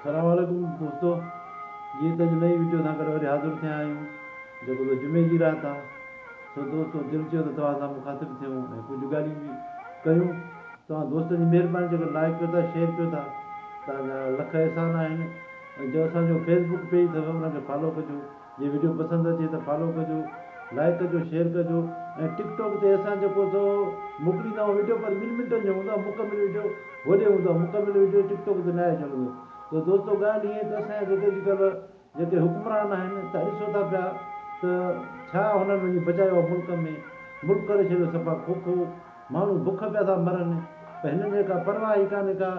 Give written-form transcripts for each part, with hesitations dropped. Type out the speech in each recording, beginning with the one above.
سلام عليڪم دوستو جيئن ته اڄ نئين وڊيو سان گڏ وري حاضر ٿيا آهيون جيڪو ته جمعي جي رات آ سو دوستو دل چيو ته توهان سان مخاطب ٿيون ۽ ڪجهه ڳالهيون به ڪيون توهان دوستن جي مهرباني جيڪر لائڪ ڪيو ٿا شيئر ڪيو ٿا توهان جا لک احسان آهن ۽ جو اسان جو فيس بڪ پيج اٿو ان کي فالو ڪجو جي وڊيو پسند اچي ته فالو ڪجو لائڪ ڪجو شيئر ڪجو ۽ ٽڪ ٽاڪ تي اسان جيڪو سو موڪليندا آهيون وڊيو پر ٻن منٽن جو هوندو آهي مڪمل وڊيو هوڏي هوندو آهي مڪمل وڊيو ٽڪ ٽاڪ تي ناهي چڙهندو ته دوستو ڳالهه ائين ته اسان جا جيڪي اڄڪلهه جيڪي حڪمران آهن ته ڏسو ٿا پيا ته ڇا هنن وڃي بچايو آهي ملڪ ۾ ملڪ ڪري ڇڏيو صفا کوکو ماڻهو بک پيا ٿا مرن پر هنن کي ڪا پرواهه ئي ڪانهي ڪا.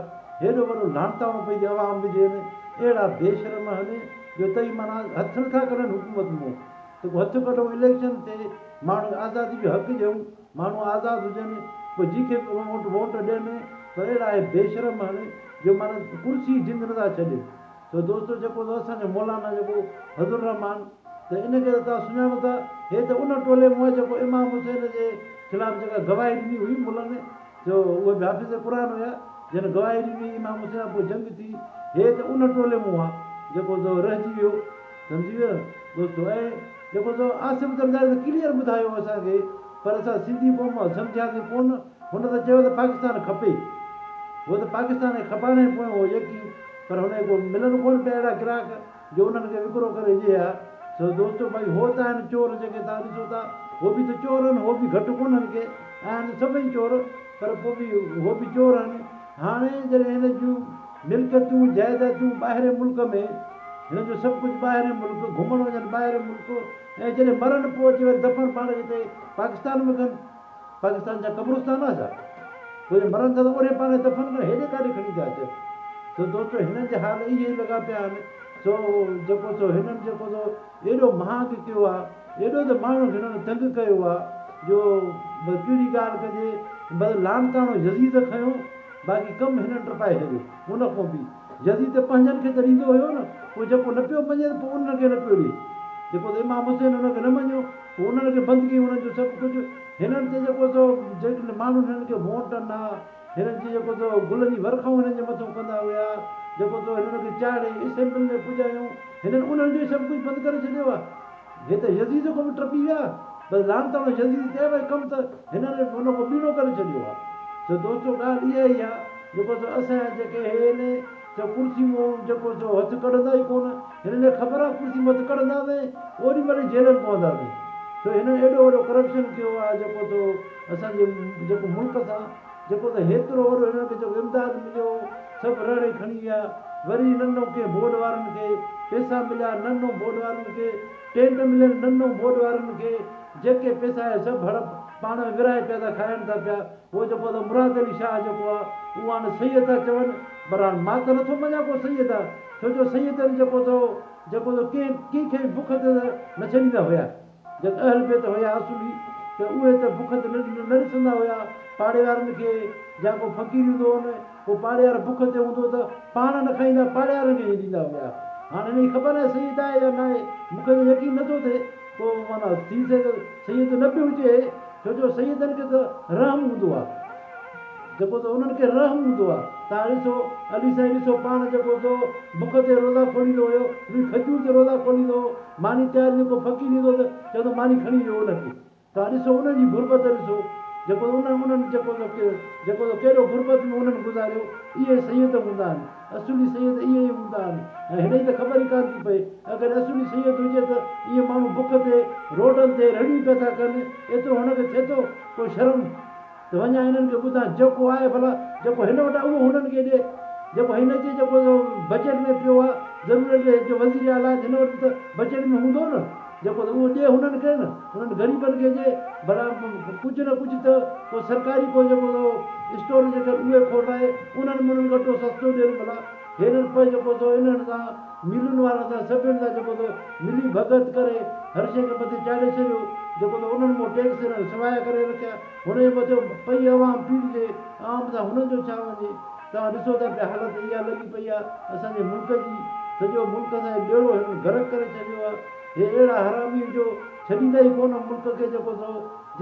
هيڏو وڏو لعنتاڻو پئي ٿي عوام وجهين اهڙا بي شرم آهن جو تئي معنيٰ هٿ نٿا ڪڍن حڪومت مون ته ڪو هٿ ڪڍون اليڪشن ٿئي ماڻهن کي آزادي جو حق ڏيون ماڻهو آزاد هجن پوء جنهن کي به ووٽ ووٽ ڏين پر اهڙا اهي بي شرم آهن جو معنيٰ ڪرسي جند نٿا ڇڏين. سو دوستو جيڪو ته اسان جو مولانا جيڪو فضل الرحمان ته ان کي ته توهان سڃاڻو ٿا هي ته ان ٽولي مون آهي جيڪو امام حسين جي خلاف جيڪا گواهي ڏني هئي ملن جو اهي به حافظ قرآن هيا جن گواهي ڏني هئي امام حسين کان پوء جنگ ٿي هي ته ان ٽولي مون آهي جيڪو تو رهجي ويو سمجهي ويو نه دوستو ۽ جيڪو تو آصف زرداري ته ڪليئر ٻڌايو اسان کي پر اسان سنڌي قوم سمجهياسين ڪونه هن ته چيو ته پاڪستان کپي هو ته پاڪستان کي کپائڻ جي پويان هو يقين پر هن کي ڪو ملن ڪونه پيا اهڙا گراهڪ جو انهن کي وڪرو ڪري ڏئي ها. سو دوستو ڀائي هو ته آهن چور جيڪي توهان ڏسو ٿا هو به ته چور آهن هو به گهٽ ڪونهن ڪي آهن سڀئي چور پر پوء به هو به چور آهن. هاڻي جڏهن هن جون ملڪيتون جائدادون ٻاهرين ملڪ ۾ هنن جو سڀ ڪجهه ٻاهرين ملڪ گهمڻ وڃن ٻاهرين ملڪ ۽ جڏهن مرن پوء اچي وري دفن پاڻ کي هتي پاڪستان ۾ ڪن. پاڪستان ڇا قبرستان آ ڇا؟ پوء جي مرن ٿا ته اوري پاڻ کي دفن ڪري هيڏي ڪاڏي کڻي ٿا اچن. سو دوستو هنن جا حال اهي ئي لڳا پيا آهن. سو جيڪو سو هنن جيڪو سو ايڏو مهانگ ڪيو آ، ايڏو ته ماڻهن کي هنن تنگ ڪيو آ جو بس ڪهڙي ڳالهه ڪجي. بس لعنتاڻو يزيد کنيو باقي ڪم هنن ٽپائي ڇڏيو. ان کان به يزيد ته پنهنجن کي ته ڏيندو هيو نه، پوء جيڪو نه پيو مڃي ته پوء انهن کي نه پيو ڏئي. جيڪو ته امام حسين ان کي نه مڃيو. پوء انهن کي بند ڪيائين انهن جو سڀ ڪجهه هنن تي جيڪو سو جيڪڏهن ماڻهن هنن کي ووٽ ڏنا هنن جي جيڪو سو گلن جي ورکائون هنن جي مٿون ڪندا هيا جيڪو سو هنن کي چاڙهي اسيمبلين ۾ پڄايائون هنن انهن جو ئي سڀ ڪجهه بند ڪري ڇڏيو آهي هي ته يزيد کان به ٽپي ويا بس لعنتاڻو يزيد تي ڀائي ڪم ته هنن ان کان ٻيڻو ڪري ڇڏيو آهي سو دوستو ڳالهه اها ئي آهي جيڪو سو اسان جا جيڪي هي آهن سو ڪرسي مون جيڪو سو هٿ ڪڍندا ئي ڪونه. هنن کي خبر آ ڪرسي مان هٿ ڪڍنداسين اوڏي مهل ئي جيل ۾ پونداسين. سو هنن ايڏو وڏو ڪرپشن ڪيو آ جيڪو سو اسان جي جيڪو ملڪ سان جيڪو ته هيترو وڏو هنن کي جيڪو امداد مليو هو سڀ رهڙي کڻي ويا. وري ننو ڪنهن بورڊ وارن کي پيسا مليا ننو بورڊ وارن کي ٽينٽ ملين ننو بورڊ وارن کي جيڪي پيسا آيا سڀ هڙپ پاڻ ۾ ورهائي پيا ٿا کائن ٿا پيا. هو جيڪو ته مراد علي شاهه جيڪو آ اهو هاڻي سيد ٿا چون پر هاڻي مان ته نٿو مڃان ڪو سيد آ ڇو جو سيدن جيڪو ته جيڪو ته ڪنهن ڪنهن کي به بک تي ته نه ڇڏيندا هيا جيڪي اهل بيت هيا اصولي ته اهي ته بک تي نه ڏسندا هيا پاڙي وارن کي يا ڪو فقير ايندو هون ڪو پاڙي وارو بک تي هوندو ته پاڻ نه کائيندا پاڙي وارن کي ڏيندا هيا هاڻي هن جي خبر ناهي سيد آهي يا ناهي مون کي ته يقين نٿو ٿئي ڪو معنيٰ ٿي سگهي ته سيد نه به هجي ڇو جو سيدن کي ته رحم هوندو آ جيڪو ته انهن کي رحم هوندو آ توهان ڏسو علي سائين ڏسو پاڻ جيڪو سو بک تي روزا کوليندو هيو روئي کجور تي روزا کوليندو هو ماني تيار ٿيندي ڪو فقير ايندو ته چوندو ماني کڻي ڏيو ان کي توهان ڏسو انهن جي غربت ڏسو جيڪو انهن انهن جيڪو سو جيڪو سو ڪيڏو غربت ۾ انهن گذاريو اهي سيد هوندا آهن اصولي سيد اهي ئي هوندا آهن ۽ هن جي ته خبر ئي ڪانه ٿي پئي. اگر اصولي سيد هجي ته اهي ماڻهو بک تي روڊن تي رڙيون پيا ٿا ڪن، ايترو هن کي ٿئي ٿو ڪو شرم ته وڃان هنن کي ٻڌان جيڪو آهي ڀلا جيڪو هن وٽ آهي اهو هنن کي ڏي جيڪو هن جي جيڪو بجيٽ ۾ پيو آهي ضرورت جو وزير اعليٰ آهي ته هن وٽ به ته بجيٽ ۾ هوندو نه. جيڪو ته اهو ڏي هنن کي نه انهن غريبن کي ڏي ڀلا ڪجهه نه ڪجهه ته ڪو سرڪاري ڪو جيڪو ته اسٽور جيڪر اهي کولرائي انهن ۾ انهن کي اٽو سستو ڏين ڀلا هينئر پئي جيڪو ته انهن سان ملن وارن سان سڀن سان جيڪو ته ملي ڀڳت ڪري هر شيء کي مٿي چاڙهي ڇڏيو جيڪو ته انهن مون ٽيڪس هنن سوايا ڪري رکيا هن جي مٿي پئي عوام پيڙجي عوام سان هنن جو ڇا وڃي توهان ڏسو ٿا پيا حالت اها لڳي پئي آهي اسان جي ملڪ جي سڄو ملڪ اسان جو ٻيڙو هنن غرق ڪري ڇڏيو آهي هي اهڙا حرامي جو ڇڏيندا ئي ڪونه ملڪ کي جيڪو سو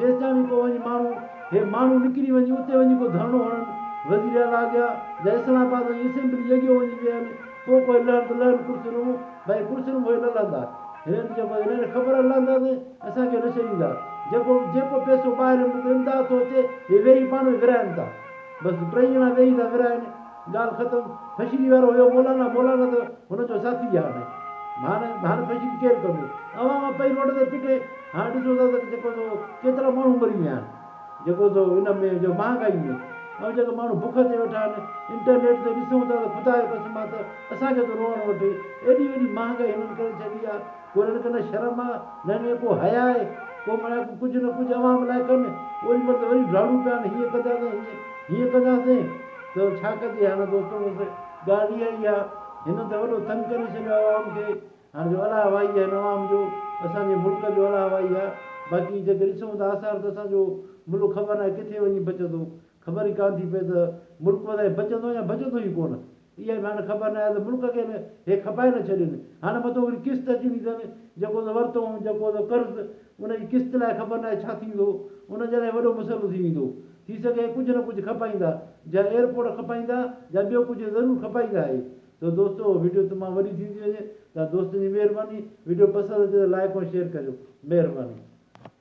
جيستاڻي ڪو وڃي ماڻهو هي ماڻهو نڪري وڃي اتي وڃي ڪو ڌرڻو هڻن وزير اعليٰ اڳيان يا اسلام آباد وڃي اسيمبلي اڳيو وڃي ويهن پوء ڪوئي لهن ته لهن ڪرسين مون، ڀائي ڪرسين مون هي نه لهندا. هنن جيڪو هنن کي خبر آهي لهنداسين اسان کي نه ڇڏيندا. جيڪو جيڪو پئسو ٻاهرين ملڪ امداد ٿو اچي هي ويهي پاڻ ۾ ورهائن ٿا. بس ٽئي ڄڻا ويهي ٿا ورهائن. ڳالهه ختم. فشري وارو هيو مولانا، مولانا ته هن جو ساٿي آهي هاڻي. هاڻي هاڻي فشري ڪير ڪندو. عوام پئي روڊ تي پٽي. هاڻي ڏسو ٿا ته جيڪو سو ڪيترا ماڻهو مري ويا آهن. جيڪو سو ان ۾ جو مهانگائي ۾ ۽ جيڪي ماڻهو بک تي ويٺا آهن انٽرنيٽ تي ڏسون ٿا ته خدا جو قسم آ ته اسان کي ٿو روئڻ وٺي ايڏي وڏي مهانگائي هنن ڪري ڇڏي آ ڪو هنن کي نه شرم آ نه هنن کي ڪو حيا آهي ڪو معنيٰ ڪو ڪجهه نه ڪجهه عوام لاء ڪن اوڏي مهل ته وري ڊاڙون پيا آهن هيئن ڪنداسين هيئن هيئن ڪنداسين ته ڇا ڪجي هاڻي دوستو بس ڳالهه اها ئي آ هنن ته وڏو تنگ ڪري ڇڏيو آ عوام کي هاڻ جو الله وائي آهي هن عوام جو اسان جي ملڪ جو الله وائي آهي باقي جيڪي ڏسون ٿا آثار ته اسان جو ملڪ خبر ناهي ڪٿي وڃي بچندو خبر ئي ڪانه ٿي پئي ته ملڪ وڌائي بچندو يا بچندو ئي ڪونه اها به هاڻي خبر ناهي ته ملڪ کي نه هي کپائي نه ڇڏين هاڻي مٿو وري قسط اچڻي اٿن جيڪو ته ورتو جيڪو ته قرض ان جي قسط لاء خبر ناهي ڇا ٿيندو ان جي لاء وڏو مسئلو ٿي ويندو ٿي سگهي ڪجهه نه ڪجهه کپائيندا جا ايئرپورٽ کپائيندا جا ٻيو ڪجهه ضرور کپائيندا اهي ته دوستو وڊيو تمام وڏي ٿيندي وڃي ته دوستن جي مهرباني وڊيو پسند اچي ته لائڪ ۽ شيئر ڪجو مهرباني.